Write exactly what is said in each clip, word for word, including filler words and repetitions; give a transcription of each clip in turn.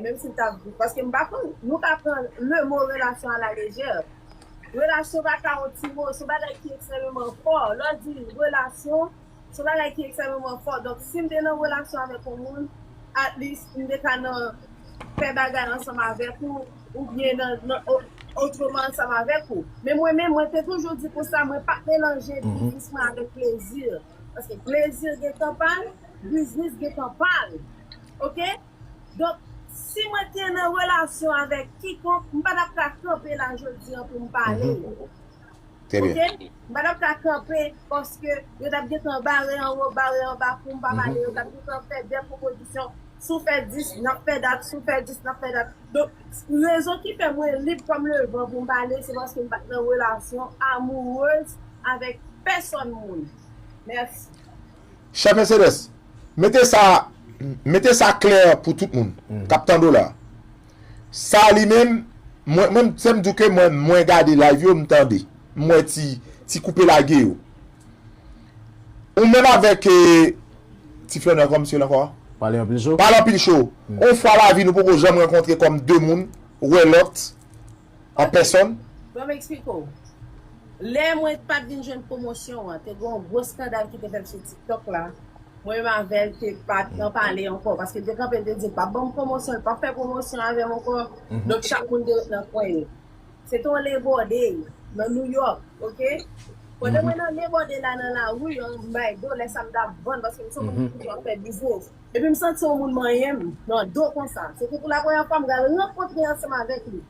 menm si l t ap viv. Paske m pa konn, nou ka pran le mo relasyon a la lejè. Relasyon pa ka yon ti mo, se yon bagay ki ekstrèmeman fò. Lè w di relasyon, se yon bagay ki ekstrèmeman fò. Donk, si m te nan relasyon avèk yon moun, at least, m te ka nan fè bagay ansanm avèk ou, oubyen nan, nan o- otreman ansanm avèk ou. Men mwen menm, mwen te toujou di konsa, mwen pa t melanje biznis mwen avèk plezi. Paske plezi gen tan pa l, biznis gen tan pa l. Oke? Donk, si mwen te nan relasyon avèk kikonk, m pa t ap ka kanpe la jodi an pou m pale. Trè byen. Oke? M pa t ap ka kanpe paske yo t ap gentan bare anwo, bare anba pou m pa pale. Yo t ap gentan fè de pwopozisyon. Si w fè dis, n ap fè dat. Si w fè dis, n ap fè dat. Donk, rezon ki fè mwen lib kòm le van pou m pale, se paske m pa t nan relasyon amourez avèk pèsòn moun. Mèsi. Chèf Mercedes, mete sa, mete sa klè pou tout moun k ap tande w la. Sa li menm, mwen, mwen, se m di w ke mwen, mwen gade live yo, m tande. M wè ti, ti koupe lage yo. Ou menm avèk eh, ti Fernand, kòman misye rele ankò? Pale anpil cho. Pale anpil cho. Yon fwa lavi nou poko janm rankontre kòm de moun, wè lòt, an pèsòn. Bon, m eksplike w. Lè mwen pa t vin jwenn pwomosyon an, te gen yon gwo eskandal ki te fèt sou TikTok la. Mwen menm avè l te pa t nan pale ankò. Paske l te kanpe, l te di l p ap ban m pwomosyon, l p ap fè pwomosyon avè m ankò. Donk, chak moun te ret nan kwen yo. Se te yon lebòde nan New York, oke? Pandan mwen nan lebòde la nan lari an, m bay do, lè sa m t ap vann, paske m se yon moun ki toujou ap fè biznis. Epi m santi yon moun manyen m nan do konsa. Se te pou la premyè fwa m pral rankontre ansanm avèk li.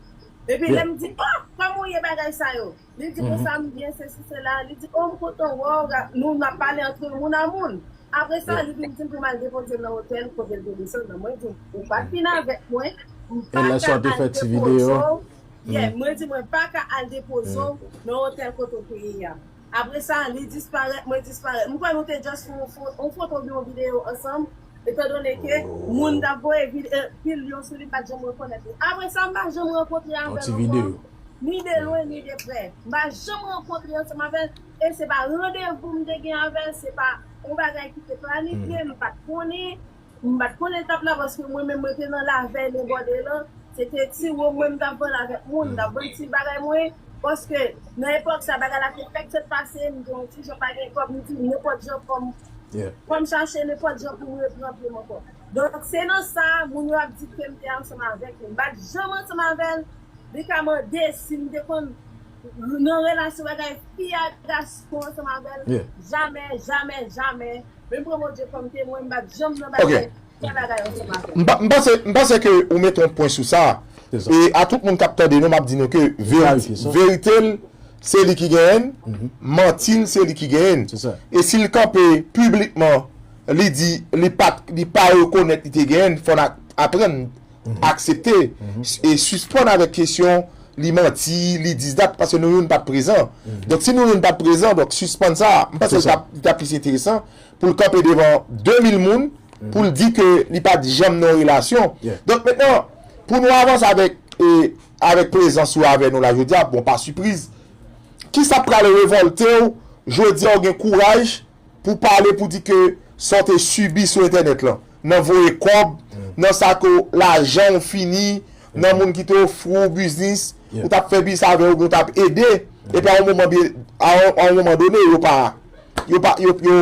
Epi lè m di, oh, kòman w ye bagay sa yo? Li di konsa m byen, sesi, sela. Li di, oh, m kontan wè w, nou n ap pale antre moun a moun. Apre sa, li vin di m pou m al depoze l nan otèl kote l te desann nan. Mwen di, ou pa t vin avèk mwen, m pa ka al depoze w. Yeah, mwen di mwen pa ka al depoze w nan otèl kote w te ye a. Apre sa, li disparèt, mwen disparèt. M kwè nou te just fè yon fo- yon foto oubyen yon videyo ansanm, etandone ke moun t ap voye vid- eh, pil yo sou li, m pa t janm rekonèt li. Apre sa, m pa janm rankontre avè l ankò, ni de lwen, ni de prè. M pa janm rankontre ansanm avè l, e se pa randevou m te gen avè l, se pa yon bagay ki te planifye, m pa t konnen. M pa t konnen l t ap la paske mwen menm mwen te nan lavèy nan bòdè lan. Se te ti wo mwen m t ap vann avèk moun, m t ap vann ti bagay mwen. Paske nan epòk sa bagay la te fèk sot pase, m te yon ti jan pa gen kòb, m di nenpòt jan fò m fò m chache nenpòt jan pou m repran pye m ankò. Donk se nan sa moun yo ap di ke m te ansanm avèk li. M pa t janm ansanm avè l. Li ka mande si m te konn nan relasyon bagay fi a gason ansanm avè l. Jamè, jamè, jamè. Men m pran Bondye kòm temwen, m pa t janm nan bagay, fè bagay ansanm avè l. M pa- m panse, m panse ke ou mete yon pwen sou sa. E a tout moun k ap tande nou, m ap di nou ke verite, verite l, se li ki genyen l, manti l, se li ki genyen l. E si l kanpe piblikman, li di li pa t- li pa rekonèt li te genyen l, fò n a- aprann aksepte e sispann avèk kesyon li manti, li dis dat, paske nou youn pa t prezan. Donk si nou youn pa t prezan, donk sispann sa. M panse li t ap li t ap plis enteresan pou l kanpe devan de mil moun pou l di ke li pa t janm nan yon relasyon. Donk mentnan, pou nou avanse avèk e avèk prezans ou avè nou la jodi a, bon pa sipriz, kisa k pral revòlte w jodi a ou gen kouraj pou pale pou di ke sa w te sibi sou entènèt lan, nan voye kòb, nan sa ke w- lajan w fini, nan moun ki te ofri w biznis, ou t ap fè biznis avè yo, oubyen ou t ap ede, epi a yon moman byen, a yon, a yon moman done, yo pa, yo pa, yo, yo,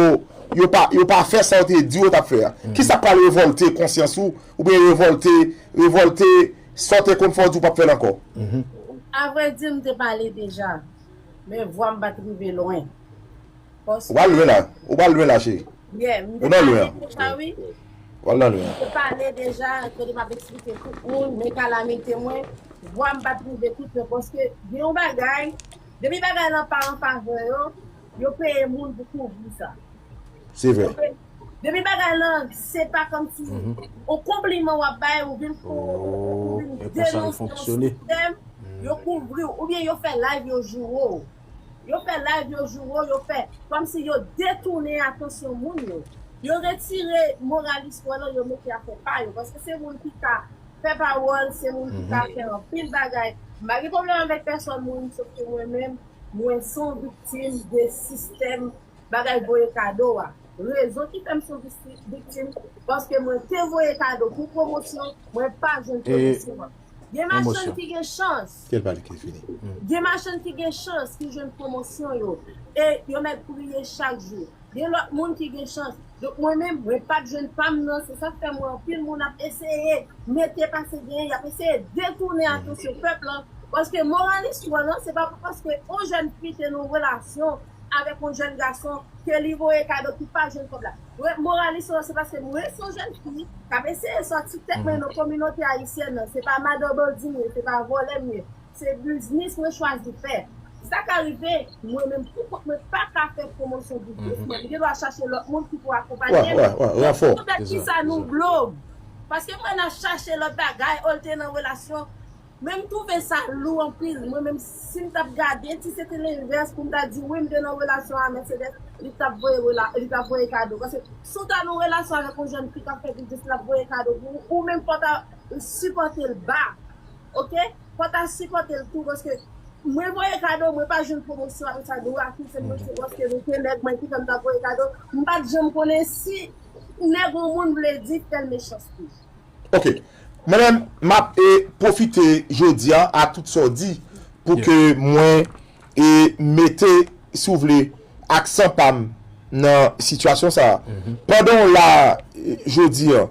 yo pa, yo pa fè sa w te di yo t ap fè a. Kisa k pral revòlte konsyans ou, oubyen revòlte, revòlte sa w te konn fè w di w p ap fè l ankò? Avrèdi, m te pale deja, men vwa m pa t rive lwen. Ou pa lwen la. Ou pa lwen la, cheri. Yeah, m te pale deja, wi. Ou pa lwen la. M te pale deja, kote m ap eksplike tout moun, men kalamite mwen, vwa m pa t rive tout mwen, paske gen yon bagay, depi bagay lan pa an favè yo, yo peye moun pou kouvri sa. Se vre. Depi bagay lan, se pa kòmsi yon konpliman w ap bay, ou vin pou, ou vin denonse yon sistèm, yo kouvri w, oubyen yo fè live, yo joure w. Yo fè live, yo joure w, yo fè kòmsi yo detounen atansyon moun yo. Yo retire moral istwa lan, yo mete afè pa yo. Paske se moun ki ka fè pawòl, se moun ki ka fè anpil bagay. M pa gen pwoblèm avèk pèsòn moun, sof ke mwen menm, mwen se yon viktim de sistèm bagay voye kado a. Rezon ki fè m se yon vikti- viktim, paske mwen te voye kado pou pwomosyon, mwen pa jwenn pwomosyon an. Gen machann ki gen chans. Kèl pale ki fini. Gen machann ki gen chans ki jwenn pwomosyon yo. E yo mèt priye chak jou. Gen lòt moun ki gen chans. Donk mwen menm, mwen pa t jwenn pa m nan. Se sa k fè m wè anpil moun ap eseye mete pase genyen, y ap eseye detounen atansyon pèp lan. Paske moral istwa lan, se pa paske yon jèn fi te nan yon relasyon avèk yon jèn gason ke li voye kado ki pa jwenn kòb la. Moral istwa lan, se paske mwen se yon jèn fi k ap eseye sòti tèt mwen nan kominote ayisyèn nan. Se pa madan bandi m ye, se pa vòlè m ye. Se biznis mwen chwazi fè. Sa ka rive, mwen menm pou kont mwen pa ka fè pwomosyon biznis mwen. M gen dwa chache lòt moun ki pou akonpanye m. Poutèt kisa nou blow? Paske mwen ap chache lòt bagay, ol te nan relasyon. Men m twouve sa lou anpil. Mwen menm, si m t ap gade, si se te lenvès, pou m ta di, wi, m te nan relasyon a Mercedes, li t ap voye, rela- li t ap voye kado. Paske si w ta nan relasyon avèk yon jèn fi k ap fè biznis, l ap voye kado pou ou, ou menm fò w ta sipòte l ba. Oke? Fò w ta sipòte l tou, paske mwen voye kado, mwen pa jwenn pwomosyon avèk sa, nou akize mwen se paske nou te nèg mwen ki fè m ta voye kado. M pa t janm konnen si nèg yon moun vle di fè l mechanste. Ok. Mwen menm, m ap e, pwofite jodi a, a tout sa w di, pou ke mwen e, mete, si w vle, aksan pa m nan sitiyasyon sa a. Pandan w la, e, jodi a,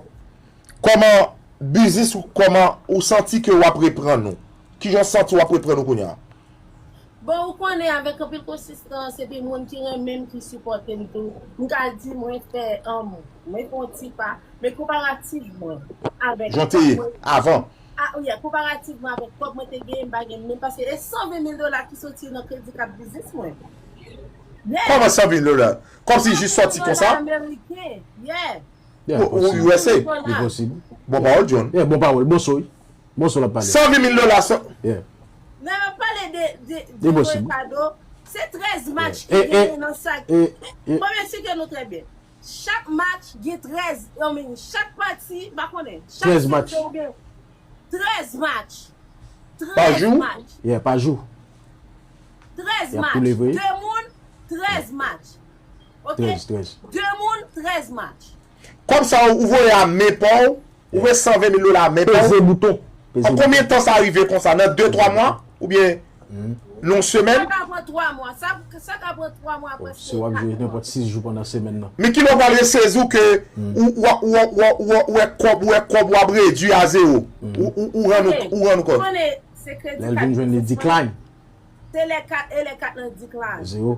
kòman biznis ou, kòman ou santi ke w ap reprann ou? Kijan w santi w ap reprann ou kounye a? Bon, ou konnen, avèk anpil konsistans epi moun ki renmen m, ki sipòte m tou, m ka di mwen fè, um, mwen fè yon ti pa, men konparativman avèk kòb mwen, avan. Ah, yeah, konparativman avèk kòb mwen te genyen, m pa gen menm, paske e san ven mil dola ki soti nan kredi kat biznis mwen. Yeah. Kòman san ven mil dola? Kòmsi jis sòti konsa? Ameriken, yeah. Yeah, U S A. Li posib. Bon pawòl, John. Yeah, bon pawòl, bon soy. Bon soy l ap pale. San ven mil dola, san. Yeah. Nan m ap pale de, de, de voye kado, se trèz match ki genyen nan sa. Bon, men si ke nou trè byen. Chak match gen trèz, I mean, chak pati, m pa konnen. Chak semèn ou gen trèz match. Pa jou? Yeah, pa jou. Trèz match. De moun, trèz match. Ok? Trèz, trèz. De moun, trèz match. Kòb sa ou voye a men pa w, ou voye san ven mil dola a men pa w. Peze bouton. An konbyen tan sa rive konsa? Nan de, twa mwa? Oubyen nan yon semèn? Sa ka pran twa mwa. Sa, sa ka pran twa mwa apre. Si w ap jwe nenpòt sis jou pandan semèn nan. Men kilè w pral resezi w ke ou, ou, ou wè kòb, ou wè kòb w ap redui a zewo. Ou, ou, ou rann ou, ou rann ou kont. Lè l vin jwenn li decline. Se lè kat, e lè kat nan decline. Zewo.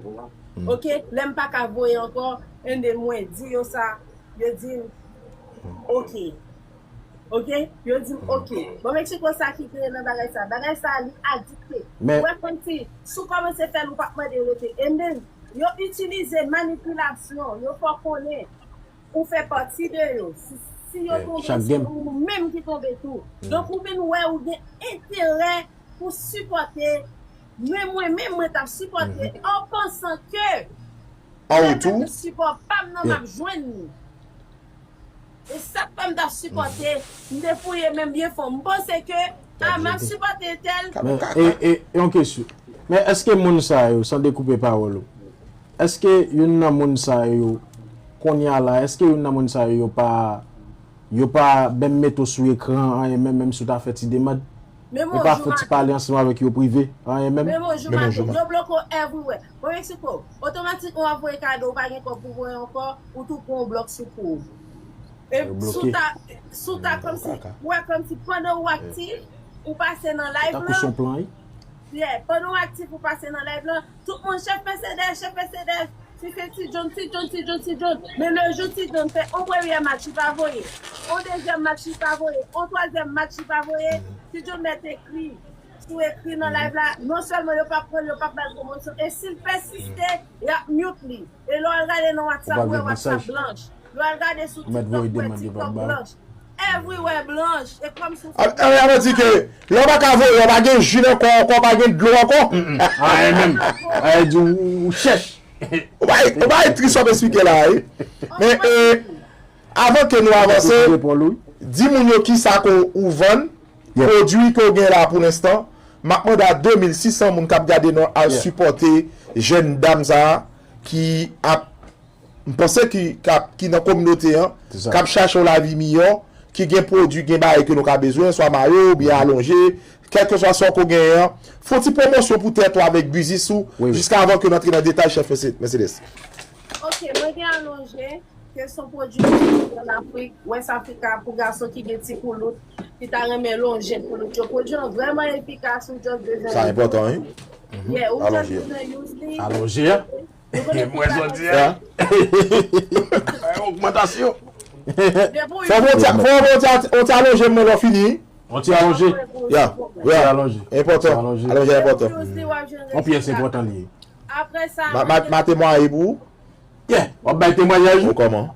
Ok, lè m pa ka voye ankò, and then mwen di yo sa, yo di m, ok. Ok, yo di m, ok. Bon, Mexico, sa ki genyen nan bagay sa. Bagay sa, li adikte. Ou wè, kòmsi, si w kòmanse fè l, ou p ap mande rete. And then, yo itilize manipilasyon, yo fè w konnen ou fè pati de yo. Si, si yo tonbe, se ou menm ki tonbe tou. Donk, ou vin wè, ou gen enterè pou sipòte, men mwen menm, mwen t ap sipòte an pansan ke lè m mete sipò pa m nan, m ap jwenn li. E sa k fè m t ap sipòte, m te fouye men m byen fon. M panse ke, a, m ap sipòte entèl. Men, e, e, e yon kesyon. Men èske moun sa yo, san dekoupe pawòl ou, èske youn nan moun sa yo, kounye a la, èske youn nan moun sa yo, yo pa, yo pa menm mete w sou ekran, anyen menm, menm si w ta fè ti demann? Ou pa fouti pale ansanm avèk yo prive, anyen menm? Menm yon jou maten, yo bloke w everywhere. Bon, Mexico, otomatikman w ap voye kado, ou pa gen kòb pou voye ankò, ou tou pran yon blòk sou kou w. E si w ta, si w ta kòmsi, ou wè kòmsi pandan ou aktif, ou pase nan live lan. Yeah, pandan ou aktif, ou pase nan live lan. Tout moun, chèf Mercedes, chèf Mercedes. Si se Ti John, Ti John, Ti John, Ti John. Men le jou Ti John fè on premyè match, li pa voye. On dezyèm match, li pa voye. On twazyèm match, li pa voye. Ti John mèt ekri. Si w ekri nan live la, non sèlman yo p ap pran l, yo p ap ba l pwomosyon. E si l pèsiste, y ap mute li. E lè w al gade nan WhatsApp, ou wè WhatsApp blanch. Lè w al gade sou TikTok, ou wè TikTok blanch. Everywhere blanch. E kòmsi w... Alò di ke lè w pa ka voye, w pa gen ji nan kò w ankò, w pa gen dlo ankò. Anyen menm. Anyen di ou chèch. Ou pa, ou pa tris w ap esplike la, wi. Men, e, avan ke nou avanse, di moun yo kisa ke ou vann, pwodui ke w gen la pou lenstan. M ap mande a de mil sis san moun k ap gade nou al sipòte jèn dam sa a ki ap m panse ki, k ap, ki nan kominote an, k ap chache yon lavi miyò, ki gen pwodui, gen bagay ke nou ka bezwen, swa mayo oubyen alonje, kèlkeswa sa w ko genyen an. Fè yon ti pwomosyon pou tèt ou avèk biznis ou, jiska avan ke n antre nan detay, chèf Mercedes. Ok, mwen gen alonje, ke se yon pwodui ki soti ann Afrik, West Africa, pou gason ki gen ti koulout, ki ta renmen lonje koulout yo. Pwodui an vrèman efikas, ou just bezwen. Sa enpòtan, wi. Yeah, ou just bezwen use li. Alonje a. Mwen soti a. Ogmantasyon. Fò w fè yon ti alonje mwen lè w fini. Yon ti alonje. Ya, ya. Enpòtan. Alonje enpòtan. Yon pyès enpòtan li ye. Apre sa, ma, ma, ma temwaye pou ou. Yeah, w ap bay temwayaj ou. Kòman?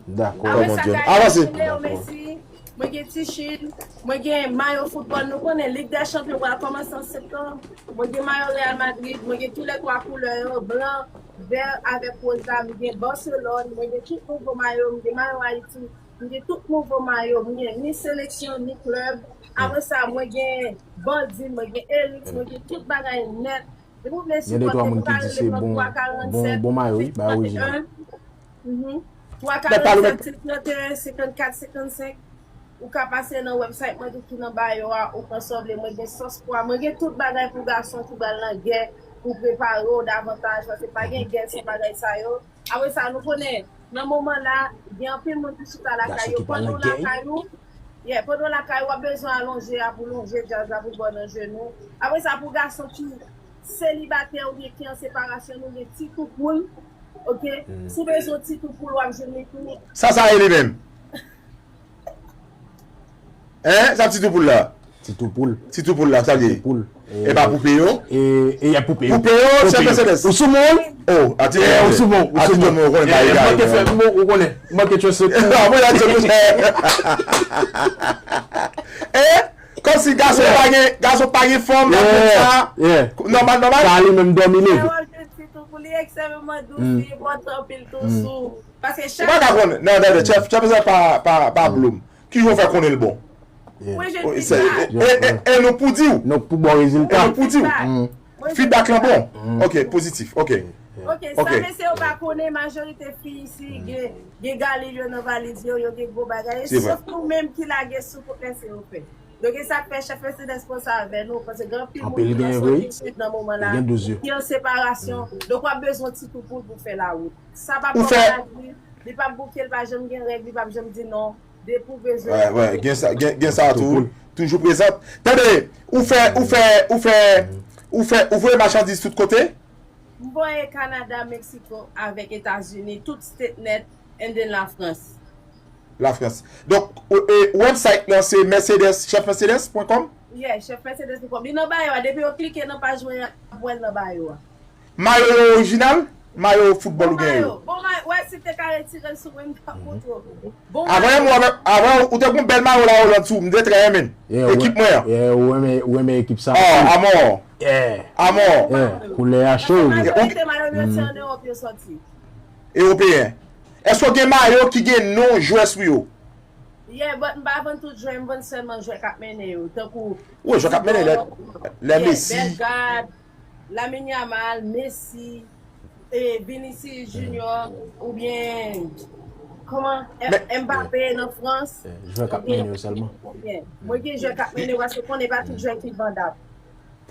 Dakò. Apre sa, guys, mwen gen Leo Messi, mwen gen Ti Chine, mwen gen mayo foutbòl. Nou konnen Lig dè Chanpyon pral kòmanse an septanm. Mwen gen mayo Real Madrid, mwen gen tou lè twa koulè yo, blan, vè avèk woz la. Mwen gen Barcelone, mwen gen tout nouvo mayo, mwen gen mayo Ayiti, mwen gen tout nouvo mayo, mwen gen ni seleksyon, ni klèb. Apre sa, mwen gen Bandi, mwen gen Elite, mwen gen tout bagay nèt. Depi w vle sipòte, ou ka rele m nan twa karannsenk, sis trannteyen, twa karannsenk, sis trannteyen, senkannkat, senkannsenk. Ou ka pase nan website mwen tou ki nan bio a, ou pran sa w vle. Mwen gen sòs pwa, mwen gen tout bagay pou gason ki pral nan gè, pou prepare w davantaj, paske pa gen gè san bagay sa yo. Apre sa, nou konnen, nan moman la, gen anpil moun ki chita lakay yo. Pandan w lakay ou, yeah, pandan w lakay ou, w ap bezwen alonje a pou lonje djaz la pou l ba w nan jenou. Apre sa, pou gason ki selibatè oubyen ki an separasyon, nou gen Ti Toupoul, ok? Si w bezwen Ti Toupoul, w ap jwenn li tou. Sa, sa ye li menm? Hein? Sa Ti Toupoul la? Ti Toupoul. Ti Toupoul la, sa li ye? Ti Toupoul. E pa poupe yo? E, e y a poupe yo. Poupe yo, chèf Mercedes. Ou sou moun? Oh, ati, ou sou moun, ou sou moun. Ou konnen pa egare, ou konnen. Manke tchwe se kou. Ah, mwen la tchwe. Eh, kòmsi gason pa gen, gason pa gen fanm nan kont sa. Nòmal, nòmal. Sa li menm dòmi leve. Ti Toupoul, li ekstrèmeman dous, li enpòtan anpil tou sou. Paske chak. Ou pa ka konn, non, non, non, chèf, chèf Mercedes pa, pa, pa bloum. Kijan w fè konnen l bon? Yeah. Mwen, je dis sa. E, e, e, e nou pou di w. Nou pou bon rezilta. E nou pou di w. Feedback lan bon. Ok, pozitif. Ok. Ok, sa mesye yo pa konnen, majorite fi isi gen, gen galil yo nan valiz yo, yo gen gwo bagay. Se vre. Sof nou menm ki lage sou kot mesye yo fè. Donk, e sa k fè chèf Mercedes pran sa avè nou, paske gen anpil moun ki nan sòti sud nan moman la, ki an separasyon. Donk, w ap bezwen Ti Toupoul pou fè lawout. Sa p ap fè maladi, li p ap bouke, li pa janm gen règ, li p ap janm di non. Depi w bezwen. Wè, wè, gen sa, gen, gen sa tou. Toujou prezan. Tande, ou fè, ou fè, ou fè, ou fè, ou voye machandiz tout kote? M voye Kanada, Meksiko avèk Etazini, tout state nèt, and then Lafrans. Lafrans. Donk, e, e, website lan se Mercedes, chef mercedes pwen kòm? Yeah, chef mercedes pwen kòm. Li nan bio a, depi yo klike nan paj mwen an, y ap wè l nan bio a. Mayo yo orijinal? Mayo foutbòl ou genyen yo? Bon mayo. Bon mayo. Wè, si te ka retire l sou mwen, m t ap montre w. Bon mayo. Avan ou, avan ou te gon bèl mayo la, Hollande sou, m te trè renmen l. Ekip mwen an. Yeah, ou renmen, ou renmen ekip sa. Oh, amò. Yeah. Amò. Yeah. Koulè a cho. Majorite mayo yo se an Ewòp yo sòti. Ewopeyen. Èske w gen mayo ki gen non jwè sou yo? Yeah, but m pa vann tout jwè, m vann sèlman jwè k ap mennen yo. Tankou. Wi, jwè k ap mennen, lè, lè Messi. Bellegarde, Lamine Yamal, Messi, e, Vinicius Junior, oubyen, kòman, Mbappé nan Frans. Jwè k ap mennen yo sèlman. Mwen gen jwè k ap mennen yo, paske konnen pa tout jwè ki vandab.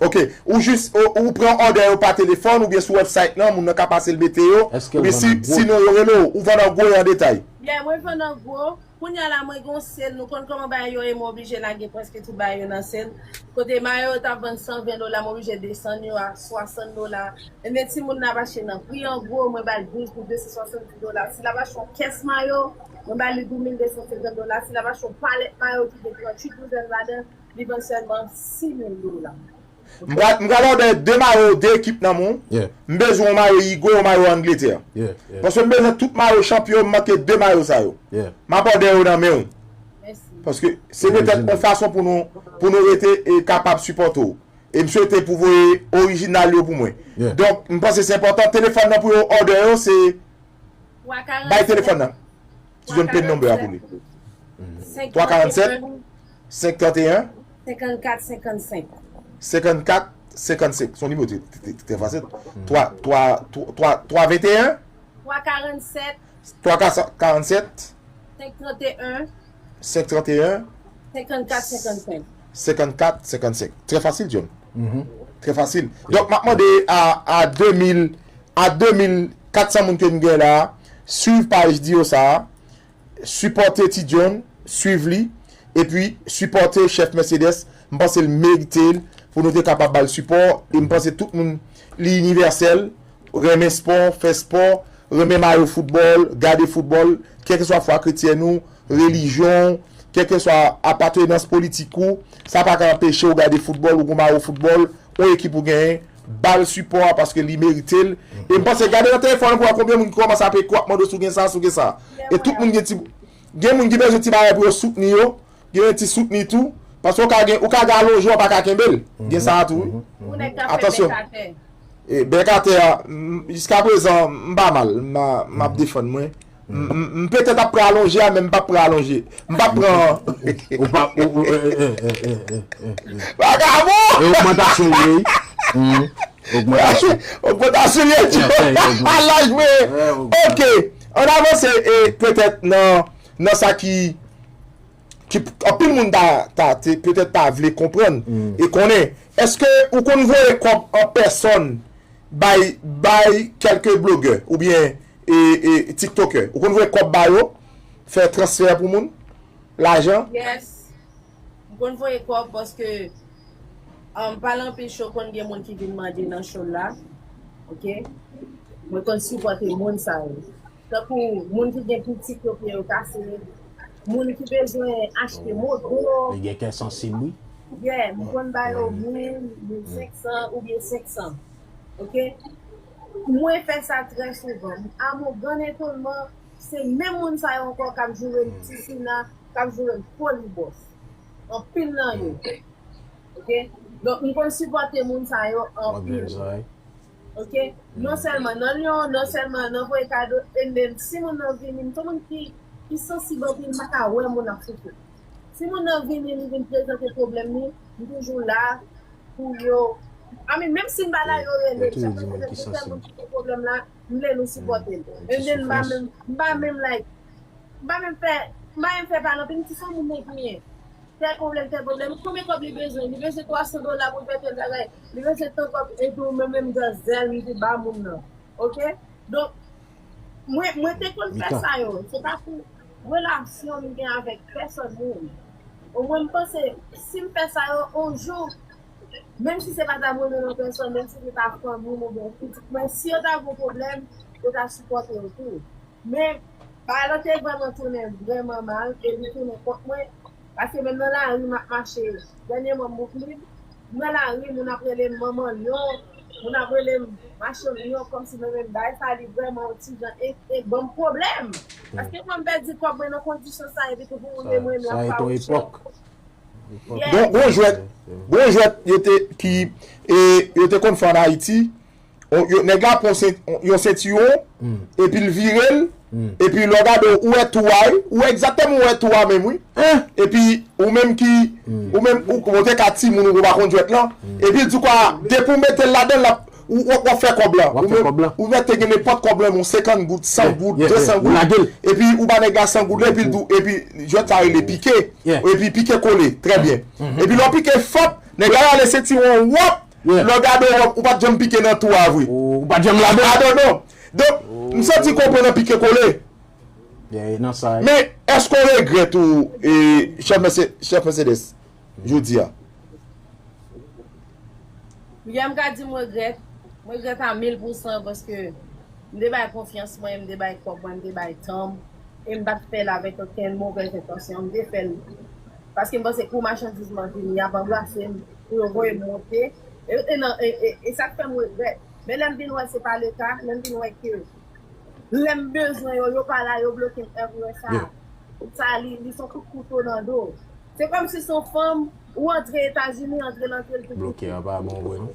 Ok, ou jis, ou, ou pran òdè yo pa telefòn, oubyen sou website lan, moun nan ka pase l mete yo, oubyen si, sinon yo rele w, ou vann an gwo e an detay. Yeah, mwen vann an gwo. Kounye a la, mwen gen yon sale, nou konn kòman bagay yo ye, mwen oblije lage prèske tout bagay yo nan sale. Kote mayo yo t ap vann san ven dola, mwen oblije desann yo a swasant dola. Ebyen, timoun nan ap achte nan pri an gwo, mwen ba l douz pou de san swasanndis dola. Si l ap achte yon kès mayo, mwen ba li douz mil de san senkant dola. Si l ap achte yon palèt mayo ki gen tranntuit douzèn ladan, li vann sèlman sis mil dola. M pral, m pral òdè de mayo, de ekip nan men w. Yeah. M bezwen yon mayo Igo, yon mayo Angletè. Yeah, yeah. Paske m bezwen tout mayo chanpyon, m manke de mayo sa yo. Yeah. M ap òdè yo nan men w. Mèsi. Paske se petèt yon fason pou nou, pou nou rete e kapab sipòte w. E m swete pou voye orijinal yo pou mwen. Yeah. Donk, m panse se enpòtan. Telefòn nan pou yo òdè yo, se Bay telefòn nan. Ti John pen nonbè a pou li. Twa karannsèt, senk tranteyen, senkannkat senkannsenk. Senkannkat senkannsenk. Se yon nimewo trè, trè, trè fasil. Twa, twa, twa, twa, twa venteyen, twa karannsèt, twa karannsèt, senk tranteyen, senk tranteyen, senkannkat senkannsenk. Senkannkat senkannsenk. Trè fasil, John. Trè fasil. Donk, m ap mande a, a de mil, a de mil kat san moun ke n gen la, swiv paj Dio sa a, sipòte Ti John, swiv li, epi sipòte Chèf Mercedes. M panse l merite l pou nou te kapab ba l sipò, e m panse tout moun, li inivèsèl, renmen spò, fè spò, renmen mayo foutbòl, gade foutbòl, kèlkeswa fwa kretyen ou, relijyon, kèlkeswa apartenans politik ou, sa pa ka anpeche w gade foutbòl, ou gon mayo foutbòl, yon ekip ou genyen, ba l sipò a paske li merite l. E m panse, gade nan telefòn ou pou wè konbyen moun ki kòmanse ap ekri w ap mande w si w gen sa, si w gen sa. E tout moun gen ti, gen moun ki bezwen ti bagay pou yo soutni yo, gen ti soutni tou. Paske ou ka gen, ou ka gen alonje, ou pa ka kenbe l. Gen sa a tou, wi. Pou nèg k ap fè Atansyon. Bèk atè. E bèk atè a, m, jiska prezan, m pa mal. M a- m ap defann mwen. M, m, m petèt ap pran alonje a, men m p ap pran alonje. M p ap pran. Ou pa. Ou, ou, eh, eh, eh, eh, eh, eh. Vagabon! E ogmantasyon li ye. Ogmantasyon. Ogmantasyon li ye, Yeah, yeah, yeah. A laj mwen. Yeah, ogmantasyon. Ok. Ann avanse, e petèt nan, nan sa ki, ki anpil moun ta, ta te, petèt ta vle konprann e konnen. Èske ou konn voye kòb an pèsòn bay, bay kèlke blogè oubyen e, e, tiktokè? Ou konn voye kòb ba yo? Fè transfè pou moun? Lajan? Yes. M konn voye kòb paske um, pale anpil cho konn gen moun ki vin mande nan cho la. Ok? Mwen konn sipòte moun sa yo. Tankou moun ki gen pitit yo pye yo kase, moun ki bezwen achte moto. Li gen kè sansib, wi. Yeah, m konn ba yo mil, mil senk san oubyen senk san. Ok? Mwen fè sa trè souvan. A mon gran etonman, se menm moun sa yo ankò k ap joure m Ti Sina, k ap joure m Foli Bòs. Anpil nan yo. Ok? Donk, m konn sipòte moun sa yo Mwen byen anpil. sa, wi. Ok? Non sèlman nan Lyon, non sèlman nan voye kado, e menm si moun nan vini, m se moun ki, ki sansib anpil, m pa ka wè moun ap soufri. Si moun nan vini, li vin prezante pwoblèm li, m toujou la pou yo. I mean, menm si m pa la, yo rele m. Sa fè se sèl moun ki gen pwoblèm la, m lè nou sipòte l. And then, m pa menm, m pa menm, like, m pa menm fè, m pa menm fè pale anpil, m di sa moun nan genyen. Tèl pwoblèm, tèl pwoblèm. Konbyen kòb li bezwen? Li bezwen twa san dola pou l fè tèl bagay. Li bezwen tan kòb, epi ou menm, menm jan zèl, m di ba moun nan. Ok? Donk, mwen, mwen te konn fè sa yo. Se pa pou relasyon m gen avèk pèsòn moun. Omwen, m panse, si m fè sa yo, on jou, menm si se pa ta m renmen yon pèsòn, menm si se pa fanmi m oubyen pitit mwen, si yo ta gon pwoblèm, yo ta sipòte yo tou. Men, bagay lan te vrèman tounen vrèman mal, e li tounen kont mwen. Paske menm nan lari, m ap mache. Dènyèman, m Bouklib, m nan lari, moun ap rele m manman lyon, moun ap rele m machann lyon, kòmsi mwen menm bagay sa li vrèman yon ti jan e, e ban m pwoblèm. Paske mwen m pèdi kòb mwen nan kondisyon sa, epi tou pou moun renmen m, y ap fè yon chòk. Gon, gon jwèt, gon jwèt yo te, ki, e, yo te konn fè an Ayiti. On, yo, nèg la pran sen- yon sentiwon, epi l vire l, epi lè w gade, ou wè tou a, wi. Ou wè egzakteman, ou wè tou a menm, wi. Epi ou menm ki, ou menm, ou, ou te ka timoun, ou pa konn jwèt lan. Epi l di kwa, depi w mete l ladan l, l ap, ou, ou, w ap fè kòb la. W ap fè kòb la. Ou mete gen nenpòt kòb lan, yon senkant goud, san goud, Yeah, yeah, de san yeah. Ou goud. lage l. Epi ou ba nèg la san goud la, epi l di w, epi jwèt sa rele pike. Yeah. Epi pike kole, trè byen. Epi lè w pike fòp, nèg la rale sentiwon, wòp, Yeah. lè w gade w, ou pa t janm pike nan tou a vre. Ou pa t janm ladan. I don't know. Donk, m santi konprann an pike kole. Yeah, nan sa. Men, èske w regrèt ou, e, chèf Merse- chèf Mercedes, jodi a? Wi, m ka di m regrèt. M regrèt a mil pousan paske m te bay konfyans mwen, m te bay kòb mwen, m te bay tan m. E m pa t fè l avèk okenn movèz entansyon. M te fè l paske m panse kou machandiz mwen vini, y ap anbrase m pou yo voye m monte. E, e, nan, e, e, e sa k fè m regrèt. Men lè m vin wè se pa leta, lè m vin wè ke lè m bezwen yo, yo pa la, yo bloke m èvriwè sa. Sa, li, li se yon kout kouto nan do. Se kòmsi se yon fanm, ou antre Etazini, antre nan antre l tou. Bloke a pa bon vre, non.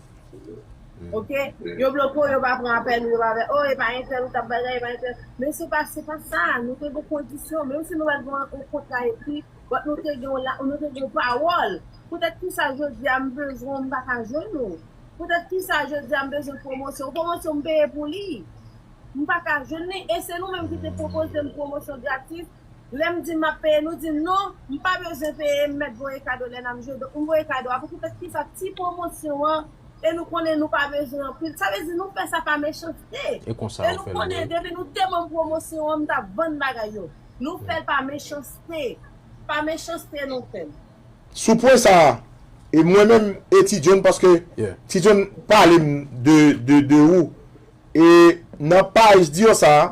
Ok? Yo bloke w, yo pa pran apèl ou, yo pa fè, oh, e pa entèl ou t ap bagay, e pa entèl. Men se pa, se pa sa, nou te gen kondisyon, menm si nou pa t gen yon kontra ekri, but nou te gen yon la, nou te gen yon pawòl. Poutèt kisa jodi a m bezwen w, m pa ka jwenn ou? Poutèt kisa jodi a m bezwen pwomosyon? Pwomosyon m peye pou li. M pa ka jwenn li, e se nou menm ki te pwopoze m pwomosyon gratis. Lè m di m ap peye, nou di m non, m pa bezwen peye, m mèt voye kado lè n ap jwe. Donk, m voye kado a. Poukisa, kisa ti pwomosyon an, e nou konnen nou pa bezwen anpil. Sa vle di nou fè sa pa mechanste. E konsa E yo nou fè l konnen ye. Depi nou te ban m pwomosyon an, m t ap vann bagay yo. Nou fè l pa mechanste. Pa mechanste nou fè l. Sou pwen sa a, e mwen menm e Ti John, paske Yeah. Ti John pale m de, de, de ou, e nan paj di yo sa a,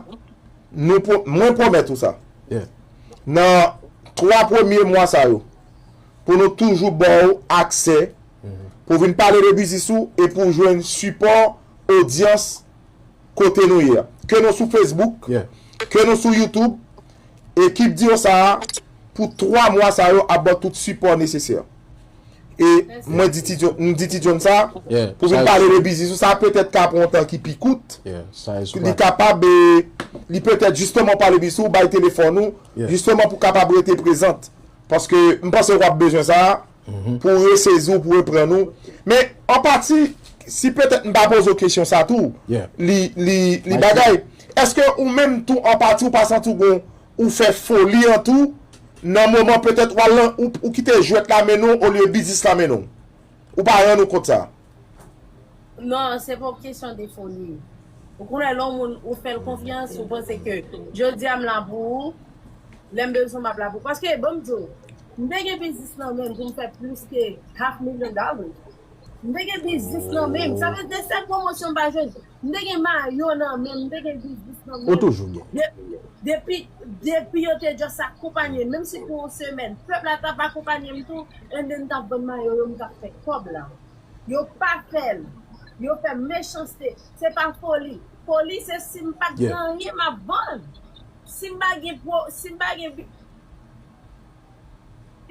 nou pwo- mwen pwomèt ou sa. Yeah. Nan twa premye mwa sa yo, pou nou toujou ba w aksè, pou vin pale de biznis ou e pou jwenn sipò, odyans kote nou ye a. Ke nou sou Facebook, Yeah. ke nou sou YouTube, ekip di yo sa a, pou twa mwa sa yo ap ba w tout sipò nesesè. E mwen di Ti John, m di Ti John sa, Yeah, pou vin sa pale de biznis ou, sa petèt ka pran yon tan ki pi kout. Yeah, sa Li kapab, e, li petèt jisteman pale biznis ou, bay telefòn ou, Yeah. jisteman pou kapab rete prezant. Paske m panse w ap bezwen sa pou resezi w, pou reprann ou. Men, an pati, si petèt m pa poze w kesyon sa tou, Yeah. li, li, li Like bagay. Èske ou menm tou, an pati, ou pa santi w gon, ou fè foli an tou, nan moman petèt w al lan, ou, ou kite jwèt la mennen w olye biznis la mennen w? Ou pa rann ou kont sa? Non, se pa yon kesyon de foli. Ou konnen lè yon moun, ou fè l konfyans, ou panse ke jodi a m la pou ou, lè m bezwen w, m ap la pou ou. Paske, ban m di w, m te gen biznis nan men m pou m fè plis ke half million dollars. M te gen biznis nan men m. Sa vle di, sèl pwomosyon m pa jwenn. M te gen mayo nan men m, m te gen biznis nan men m. Ou toujou gen. De- depi, depi yo te just akonpanye m, menm si pou yon semèn, pèp la t ap akonpanye m tou, and then m t ap vann mayo yo, m t ap fè kòb la. Yo pa fè l. Yo fè mechanste. Se pa foli. Foli se si m pa t gen Yeah. anyen m ap vann. Si m pa gen pwo, si m pa gen bi-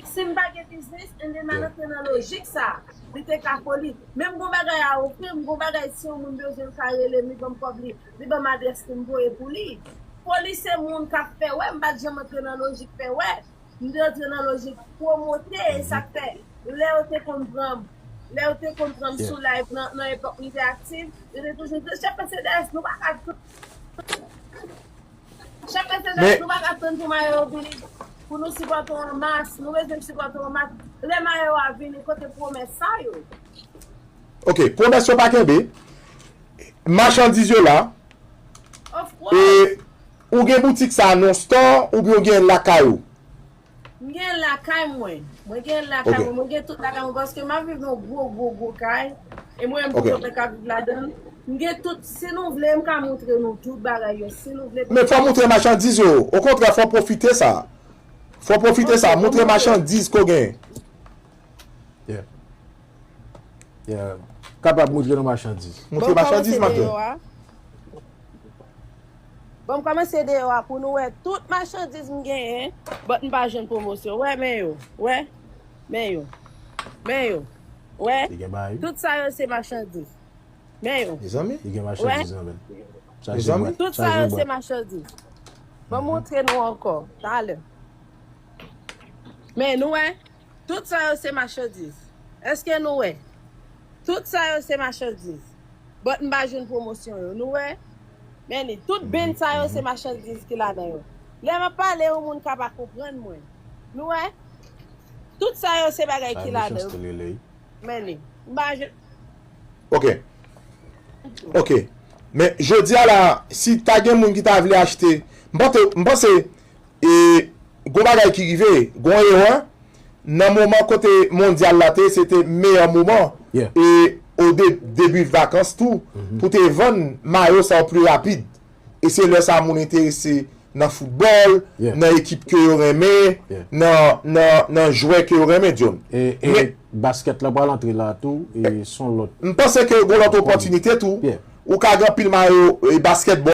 Si m pa gen biznis, and then m al Yeah. antre nan lojik sa, li te ka foli. Men m gon bagay a ofri, m gon bagay si yon moun bezwen l ka rele m, li ban m kòb li, li ban m adrès pou m voye pou li. Foli se moun k ap fè wè, m pa t janm antre nan lojik fè wè. M te antre nan lojik pwomote, e sa k fè, lè yo te konn pran m, lè yo te konn pran m Yeah. sou live nan, nan epòk m te aktif, yo te toujou di, Chèf Mercedes, nou pa ka Chèf Mercedes, Men- nou pa ka tann pou mayo yo vini, pou nou sipòte w an mas. Nou bezwen sipòte w an mas. Lè mayo a vini, kote pwomès sa yo? Ok, pwomès yo pa kenbe. Machandiz yo la. Of course. E ou gen boutik sa nan store oubyen ou gen lakay ou? M gen lakay mwen. Mwen gen lakay Ok. mwen. Mwen gen tout lakay mwen paske m ap viv nan gwo, gwo, gwo kay. E mwen menm Ok. pou mwen ka viv ladan l. M gen tout, si nou vle, m ka montre nou tout bagay yo. Si nou vle. Men fò montre machandiz yo. Okontrè, fò pwofite sa. Fò pwofite Ok, sa. fò Montre montre. machandiz ke w gen. Yeah. Yeah. Kapab montre nou machandiz. Montre Bon, machandiz, kòmanse maten. deyò a. Bon, m kòmanse deyò a pou nou wè tout machandiz m genyen, but m pa jwenn pwomosyon. Wè, men yo. Wè. Men yo. Men yo. Wè. Li gen bagay. Tout sa yo se machandiz. Men yo. Mezanmi. Li gen machandiz Wè. nan men l. Sa se Mezanmi. bwat. Tout Sa sa se yo se bwat. machandiz. Ban m montre nou ankò. Talè. Men nou wè. Tout sa yo se machandiz. Èske nou wè? Tout sa yo se machandiz. But m pa jwenn pwomosyon yo. Nou wè? Men li, tout bin sa yo se machandiz ki ladan yo. Lè m ap pale, yon moun ka pa konprann mwen. Nou wè? Tout sa yo se bagay Sa ki ladan yo. mechanste li ley. Men li. M pa jwenn Ok. Ok. Men jodi a la, si ta gen moun ki ta vle achte, m panse, m panse, e, gon bagay ki rive, gon erè, nan moman kote mondyal la te, se te meyè moman, Yeah. e o de, debi vakans tou, Mhm. pou te vann mayo sa yo pli rapid. E se lè sa moun enterese nan foutbòl, Yeah. nan ekip ke yo renmen, Yeah. nan, nan, nan jwè ke yo renmen, John. E, e Men baskèt la pral antre la tou, e son lòt m panse ke gon lòt opòtinite tou. Yeah. Ou ka gen anpil mayo, e, baskètbòl.